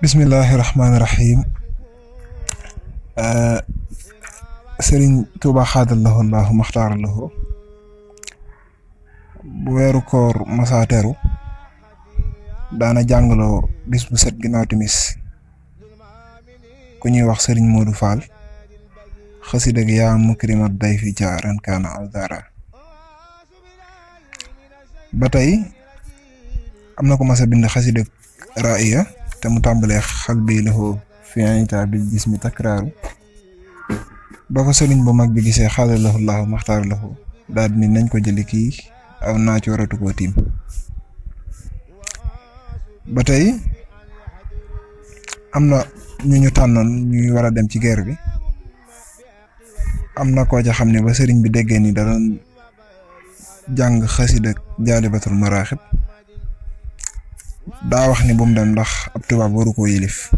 Bismillahirrahmanirrahim. Serigne Touba khadallahu Allah makhtar lahu bu wéru koor masa teru dana jangalo bis bu set ginaaw timis ku ñuy wax Serigne Modou Fall xasida gi yaa mukrimat dayfi jaaran kana aldara batay amna ko massa bind xasida ra'iya te mu tambale xalbi lahu fi ayta bil jismi takraru bako serigne bu mag bi gisee xalallahu Allah makhtar lahu dal ni nañ ko jëli ki aw na ci waratu ko tim batay amna ñu tanon ñuy wara dem ci guerre bi amna ko ja xamne ba serigne bi déggé ni da doon jang xasida jalibatul maraaxib da wax ni bu mu dem ndax ab tubaab waru ko yilif